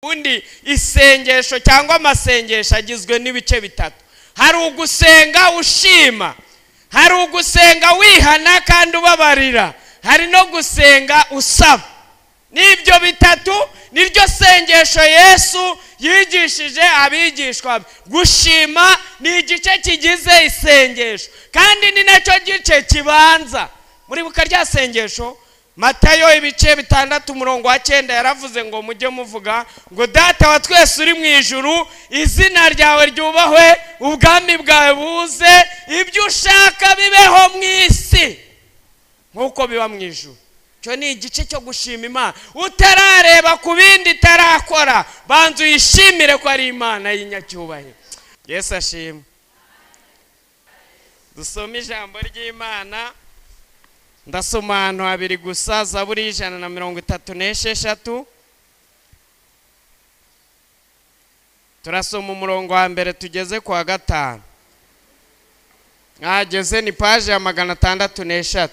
Ubundi isengesho cyangwa amasengesho agizwe n'ibice bitatu. Hari ugusenga ushima, hari ugusenga wihana kandi ubabarira, hari no gusenga usaba. N'ibyo bitatu niryo sengesho Yesu yigishije abigishwa. Gushima ni igice kigize isengesho kandi ni nacyo gice kibanza. Muribuka rya sengesho Matayo ibice 6 umurongo wa 9 yaravuze ngo mujye muvuga ngo Data wa twese uri mu ijuru, izina ryawe ryubahwe, ubwami bwawe buze, ibyo ushaka bibeho mu isi nkuko biba mu ijuru. Cyo ni igice cyo gushima Imana. Utarareba ku bindi itarakora, banza uyishimire ko ari Imana y'inyacyubahiro. Yesu ashimwe. Dusome ijambo ry'Imana. Ndasoma ahantu habiri gusa, Zaburi 136. Turasoma umurongo wa mbere tugeze kwa 5. Mwageze ni paje ya 603.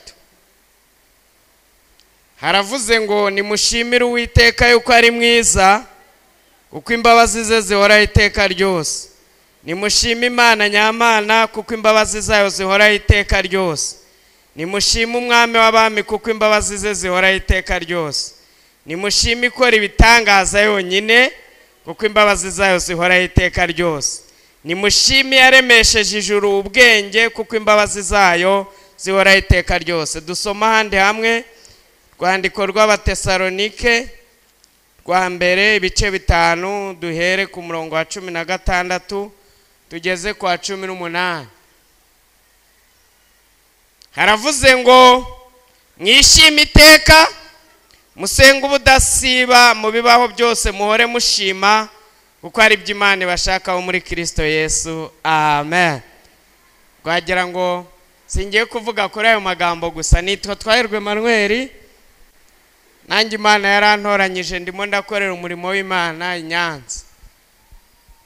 Haravuze ngo nimushimire Uwiteka yuko ari mwiza, kuko imbabazi ze zihoraho iteka ryose. Nimushime Imana nyamana, kuko imbabazi zayo zihoraho iteka ryose. Nimushime Umwami w'abami, kuko imbabazi ze zihoraho iteka ryose. Nimushime ikora ibitangaza yonyine, kuko imbabazi zayo zihoraho iteka ryose. Nimushime yaremesheje ijuru ubwenge, kuko imbabazi zayo zihoraho iteka ryose. Dusoma ahandi hamwe rwandiko rw'Abatesalonike rwa mbere ibice 5, duhere ku murongo wa 16 tugeze kwa 18. Haravuze ngo mwishime iteka, musenge ubudasiba, mu bibaho byose muhore mushima, kuko ari ibyo Imana ibashakaho muri Kristo Yesu. Amen. Twagira ngo singiye kuvuga kuri ayo magambo gusa. Nitwa Twahirwa Emmanuel, nanjye Imana yarantoranyije, ndimo ndakorera umurimo w'Imana i Nyanza.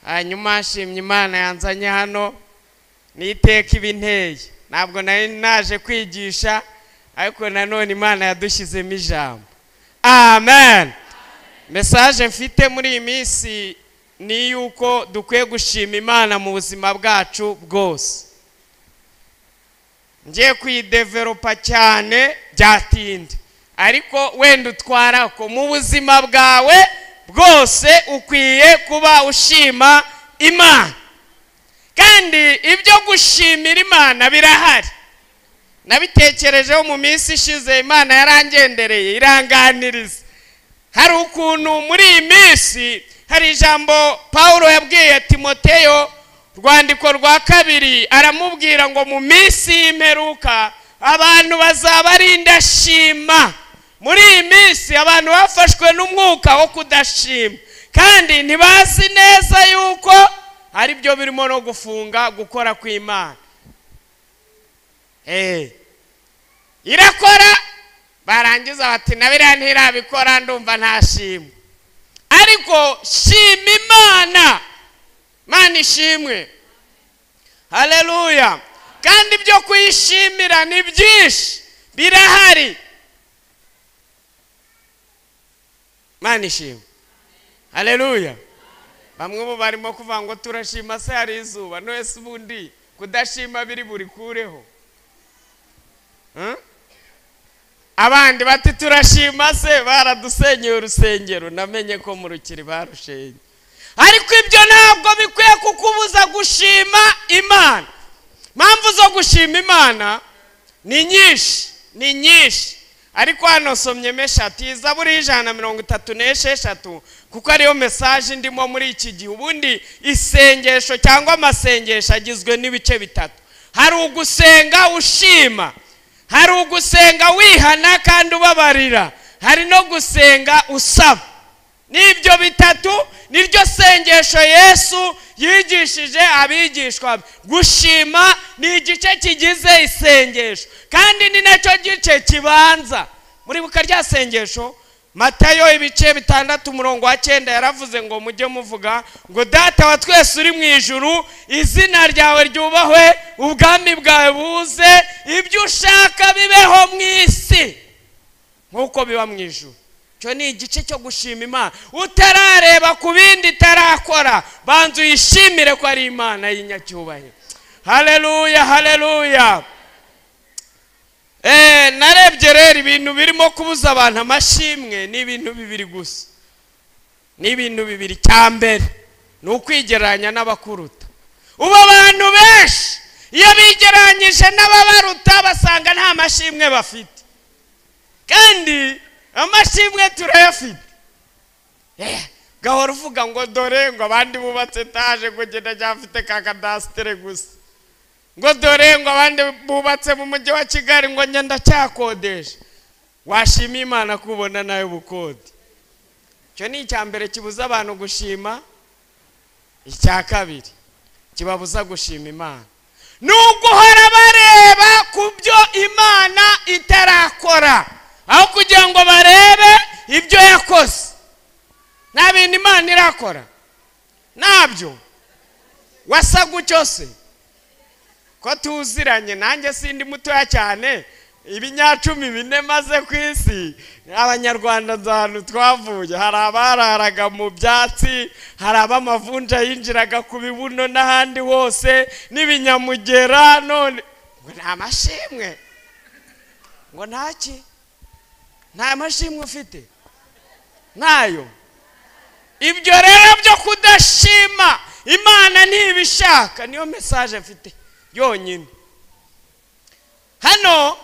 Hanyuma nshimye Imana yanzanye hano n'iteka ibinteye. Ntabwo nari naje kwigisha, ariko nanone Imana yadushyizemo ijambo. Amen. Message mfite muri iyi minsi ni yuko dukwiye gushima Imana mu buzima bwacu bwose. Ngiye kuyidevelopa cyane byatinda, ariko wenda utwara ko mu buzima bwawe bwose ukwiye kuba ushima Imana. Kandi ibyo gushimira Imana birahari. Nabitekerejeho mu minsi ishize, Imana yarangendereye iranganiriza. Hari ukuntu muri iyi minsi hari ijambo Paulo yabwiye Timoteyo, rwandiko rwa 2, aramubwira ngo mu minsi y'imperuka abantu bazaba ari indashima. Muri iyi minsi abantu bafashwe n'umwuka wo kudashima, kandi ntibazi neza yuko ari byo birimo no gufunga gukora kw'Imana. Irakora, barangiza bati na biriya ntirabikora, ndumva ntashimwe. Ariko shima Imana. Imana ishimwe. Haleluya. Kandi ibyo kuyishimira ni byinshi, birahari. Imana ishimwe. Haleluya. Bamwe bo barimo kuvuga ngo turashima se hari izuba, none se ubundi kudashima biri buri kureho. Abandi bati turashima se baradusenyeye urusengero, namenye ko mu rukiri barushenye. Ariko ibyo ntabwo bikwiye kukubuza gushima Imana. Impamvu zo gushima Imana ni nyinshi, ni nyinshi. Ariko hano somye meshatu, Zaburi 136, kuko ariyo message ndimo muri iki gihe. Ubundi isengesho cyangwa amasengesho agizwe n'ibice bitatu. Hari ugusenga ushima, hari ugusenga wihana kandi ubabarira, hari no gusenga usaba. N'ibyo bitatu niryo sengesho Yesu yigishije abigishwa. Gushima ni igice kigize isengesho kandi ni nacyo gice kibanza. Muribuka rya sengesho Matayo ibice 6 umurongo wa 9 yaravuze ngo mujye muvuga ngo Data wa twese uri mu ijuru, izina ryawe ryubahwe, ubwami bwawe buze, ibyo ushaka bibeho mu isi nkuko biba mu ijuru. Cyo ni igice cyo gushima Imana. Utarareba ku bindi itarakora, banza uyishimire ko ari Imana y'inyacyubahiro. Haleluya, haleluya. Narebye rero ibintu birimo kubuza abantu amashimwe ni ibintu bibiri gusa. Ni ibintu bibiri. Cyambere ni ukwigereranya n'abakuruta. Ubu abantu benshi iyo bigereranyije n'ababaruta basanga nta mashimwe bafite, kandi amashimwe turayafite. Gahora uvuga ngo dore ngo abandi bubatse etaje ngo ngenda cyafite ka kadasitere gusa, ngo dore ngo abandi bubatse mu mujyi wa Kigali ngo ngenda cyakodesha. Washima Imana kubona nayo bukode. Icyo ni icya mbere kibuza abantu gushima. Icya kabiri kibabuza gushima Imana ni uguhora bareba ku byo Imana itarakora, aho kugira ngo barebe ibyo yakoze. Nta bintu Imana irakora nabyo. Wasa gutyo se ko tuziranye, nanjye sindi mutoya cyane, ibinyacumi bine maze ku isi. Abanyarwanda nzantu twavuye, hari abararaga mu byatsi, hari abamavunja yinjiraga ku bibuno n'ahandi hose n'ibinyamugera. None ngo nta mashimwe, ngo ntaki, nta mashimwe ufite, ntayo. Ibyo rero byo kudashima Imana ntibishaka, niyo message mfite yonyine hano.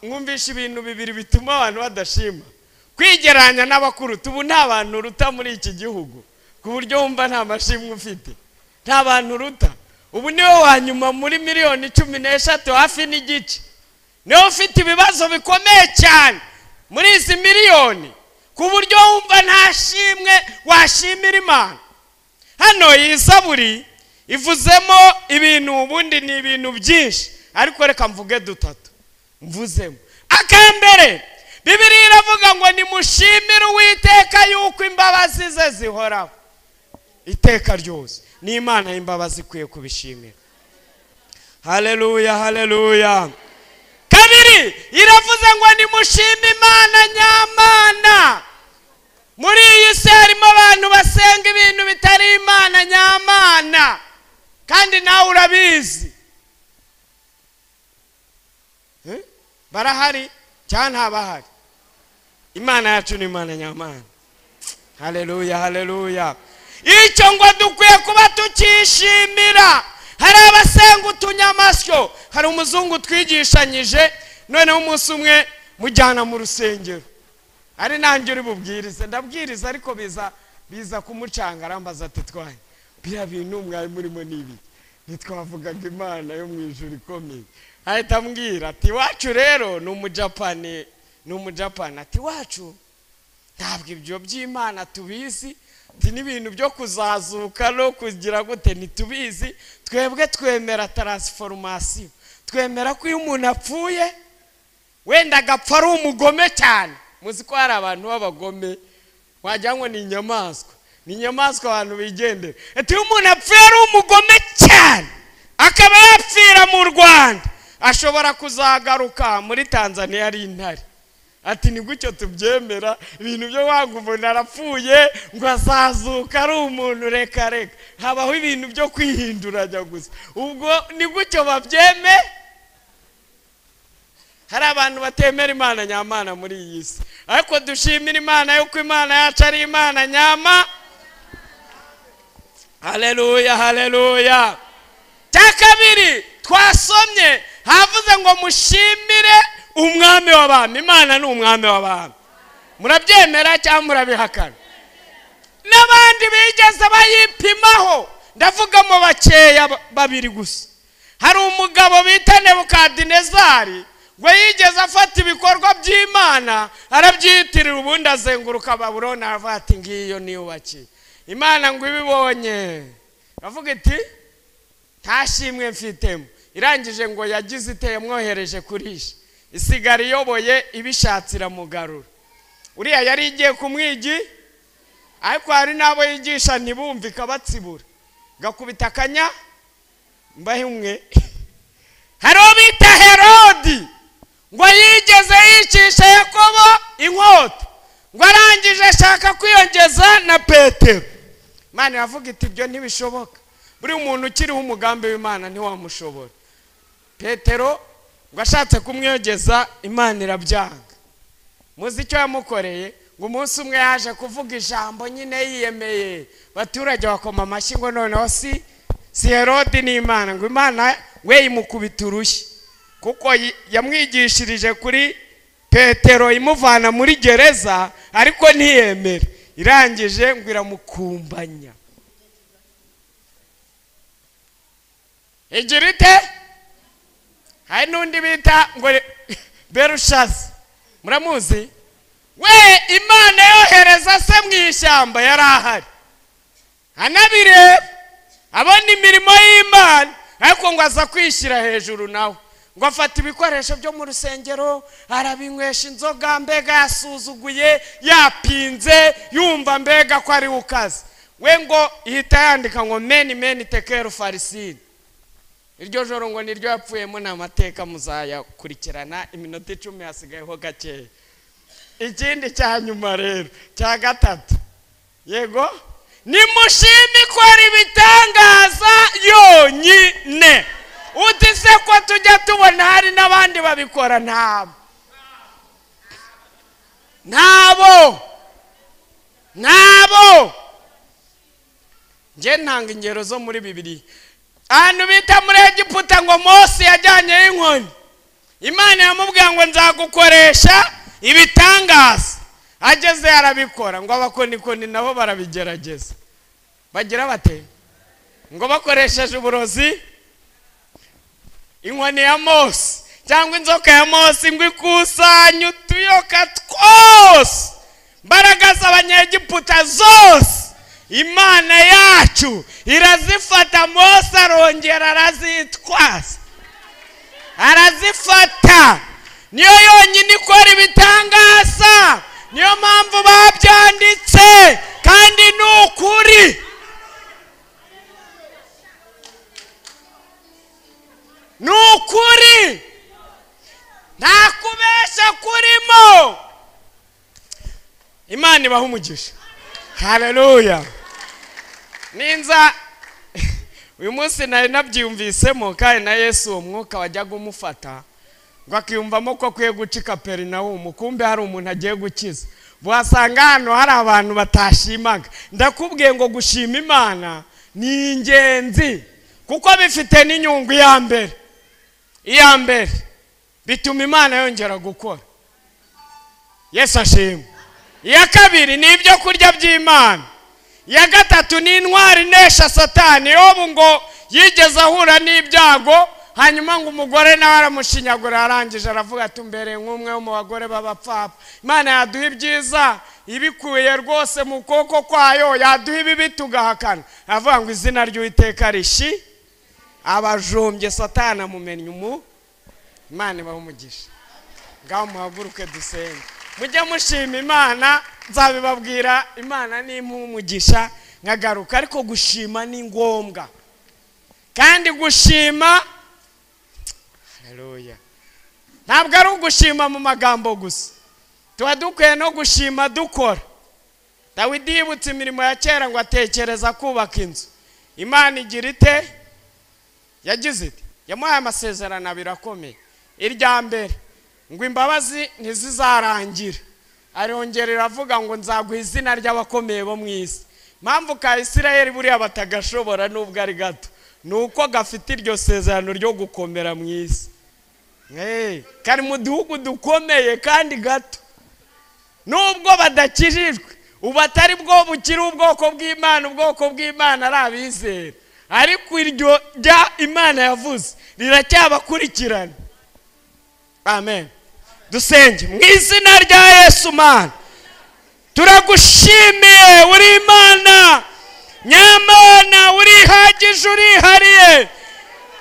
Mwumvisha ibintu bibiri bituma abantu badashima: kwigereranya n'abakuruta. Ubu nta bantu uruta muri iki gihugu ku buryo wumva nta mashimwe ufite, nta bantu uruta. Ubu niwe wa nyuma muri miliyoni 13 hafi n'igice, niwe ufite ibibazo bikomeye cyane muri izi miliyoni ku buryo wumva nta shimwe washimira Imana. Hano iyi zaburi ivuzemo ibintu, ubundi ni ibintu byinshi, ariko reka mvuge dutatu mvuzemo. Akambere, Bibiliya iravuga ngo nimushimire Uwiteka yuko imbabazi ze zihoraho iteka ryose. Ni Imana y'imbabazi ikwiye kubishimira. Haleluya, haleluya. Kabiri, iravuze ngo nimushime Imana nyamana. Muri iyi si harimo abantu basenga ibintu bitari Imana nyamana, kandi nawe urabizi. Barahari cyangwa ntabahari? Imana yacu ni Imana nyamana. Haleluya, haleluya. Icyo ngo dukwiye kuba tukishimira. Hari abasenga utunyamasyo. Hari umuzungu twigishanyije, noneho umunsi umwe mujyana mu rusengero, ari nanjye uri bubwirize, ndabwiriza ariko biza kumucanga, arambaza ati twaye biriya bintu mwari murimo n'ibi, ntitwavugaga Imana yo mu ijuru ikomeye. Ahita ambwira ati iwacu rero ni umujapani, ni umujapani. Ati iwacu ntabwo ibyo by'Imana tubizi, ati n'ibintu byo kuzazuka no kugira gute ntitubizi, twebwe twemera transformation, twemera ko iyo umuntu apfuye wenda agapfa ari umugome cyane. Muzi ko hari abantu b'abagome wagira ngo ni inyamaswa, ni inyamaswa abantu bigendera. Ati iyo umuntu apfuye ari umugome cyane akaba yapfira mu Rwanda, ashobora kuzagaruka muri Tanzania ari intare. Ati ni gutyo tubyemera, ibintu byo wanga umuntu arapfuye ngo azazuka ari umuntu, reka reka, habaho ibintu byo kwihinduranya gusa. Ubwo ni gutyo babyeme. Hari abantu batemera Imana nyamana muri iyi si, ariko dushimira Imana yuko Imana yacu ari Imana nyama. Haleluya, haleluya. Cya kabiri twasomye havuze ngo mushimire umwami w'abami. Imana ni umwami w'abami. Murabyemera cyangwa murabihakana? N'abandi bigeze bayipimaho, ndavugamo bakeya babiri gusa. Hari umugabo bita Nebukadinezari, ngo yigeze afata ibikorwa by'Imana arabyitirira, ubundi azenguruka Babuloni aravuga ati ngiyo niyubakiye. Imana ngo ibibonye avuga iti nta shimwe mfitemo. Irangije ngo yagize iteye mwohereje kurisha, isigara iyoboye ibishatse iramugarura. Uriya yari igiye kumwigi, ariko hari n'abo yigisha ntibumve ikabatsibura, gakubita akanya mbahe umwe. Hari uwo bita Herodi, ngo yigeze yicisha Yakobo inkota. Ngo arangije ashaka kwiyongeza na Petero. Imana iravuga iti ibyo ntibishoboka. Buri muntu ukiriho umugambi w'Imana ntiwamushobora. Petero ngo ashatse kumwiyongeza, Imana irabyanga. Muzi icyo yamukoreye? Ngo umunsi umwe yaje kuvuga ijambo nyine yiyemeye, abaturage bakoma amashyi ngo noneho si Herodi ni Imana, ngo Imana we imukubita urushyi, kuko yamwigishirije kuri Petero imuvana muri gereza, ariko ntiyemere. Irangije ngo iramukumbanya. Igira ite? Hari n'undi bita ngo Berushaza, muramuzi? We Imana yohereza se mu ishyamba, yari ahari anabireba, abona imirimo y'Imana, ariko ngo aza kwishyira hejuru nawe, ngo afata ibikoresho byo mu rusengero arabinywesha inzoga, mbega yasuzuguye, yapinze, yumva mbega ko ari ukaze. We ngo ihita yandika ngo meni meni tekeru farisini. Iryo joro ngo niryo yapfuyemo. Ni amateka muzayakurikirana, iminota 10 hasigayeho gakeya. Ikindi cya nyuma rero cya gatatu, yego, nimushime ikora ibitangaza yonyine. Uti se ko tujya tubona hari n'abandi babikora? Ntabo, ntabo, ntabo. Njye ntanga ingero zo muri Bibiliya. Ahantu bita muri Egiputa ngo Mose yajyanyeyo inkoni, Imana yamubwiye ngo nzagukoresha ibitangaza. Ageze arabikora, ngo abakonikoni nabo barabigerageza. Bagira bate? Ngo bakoresheje uburozi, inkoni ya Mose cyangwa inzoka ya Mose ngo ikusanye utuyoka twose, imbaraga z'Abanyegiputa zose Imana yacu irazifata. Mose arongera arazitwaza, arazifata. Niyo yonyine ikora ibitangaza, niyo mpamvu babyanditse, kandi ni ukuri. Ni ukuri, nta kubesha kurimo. Imana ibaha umugisha. Haleluya. Ninza uyu munsi nari nabyiyumvisemo, kandi na Yesu uwo mwuka wajyaga umufata ngo akiyumvamo ko akwiye guca i Kaperinawumu, kumbe hari umuntu agiye gukiza. Wasanga hano hari abantu batashimaga. Ndakubwiye ngo gushima Imana ni ingenzi, kuko bifite n'inyungu. Iya mbere, iya mbere bituma Imana yongera gukora. Yesu ashimwe. Iya kabiri ni ibyo kurya by'Imana. Iya gatatu ni intwari inesha Satani. Yobu ngo yigeze ahura n'ibyago, hanyuma ngo umugore nawe aramushinyagura, arangije aravuga ati mbereye nk'umwe wo mu bagore b'abapfapfa. Imana yaduha ibyiza ibikuye rwose mu kuboko kwayo, yaduha ibibi tugahakana. Aravuga ngo izina ry'Uwiteka rishi abajombye Satani amumennye umu. Imana ibahe umugisha. Ngaho muhaguruke dusenge. Mujye mushima Imana, nzabibabwira. Imana nimpa umugisha nkagaruka, ariko gushima ni ngombwa. Kandi gushima, haleluya, ntabwo ari ugushima mu magambo gusa, tuba dukwiye no gushima dukora. Dawidi yibutse imirimo ya kera ngo atekereza kubaka inzu. Imana igira ite? Yagize ite? Yamuhaye amasezerano abiri akomeye. Irya mbere ngo imbabazi ntizizarangira, arongera iravuga ngo nzaguha izina ry'abakomeye bo mu isi. Mpamvu ka Isirayeli buriya batagashobora nubwo ari gato, ni uko gafite iryo sezerano ryo gukomera mu isi. Kari mu duhugu dukomeye kandi gato, nubwo badakijijwe ubu atari bwo bukiri ubwoko bw'Imana. Ubwoko bw'Imana ari abizera, ariko iryo rya Imana yavuze riracyabakurikirana. Amen. Dusenge mu izina rya Yesu. Mana, turagushimiye, uri Imana nyamana, urihagije, urihariye.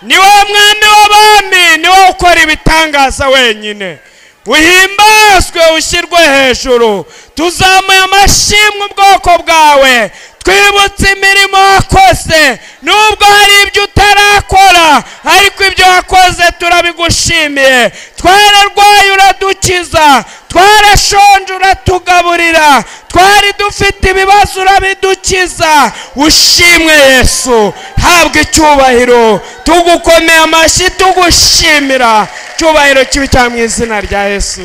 Ni wowe mwami w'abami, ni wowe ukora ibitangaza wenyine. Uhimbazwe, ushyirwe hejuru. Tuzamuye amashimwe ubwoko bwawe, twibutse imirimo wakoze. Nubwo hari ibyo utarakora, ariko ibyo wakoze turabigushimiye. Twararwaye uradukiza, twarashonje uradukiza. Uratugaburira, twari dufite ibibazo urabidukiza. Ushimwe Yesu, habwa icyubahiro, tugukomeye amashyi tugushimira. Icyubahiro kibi cya mu izina rya Yesu.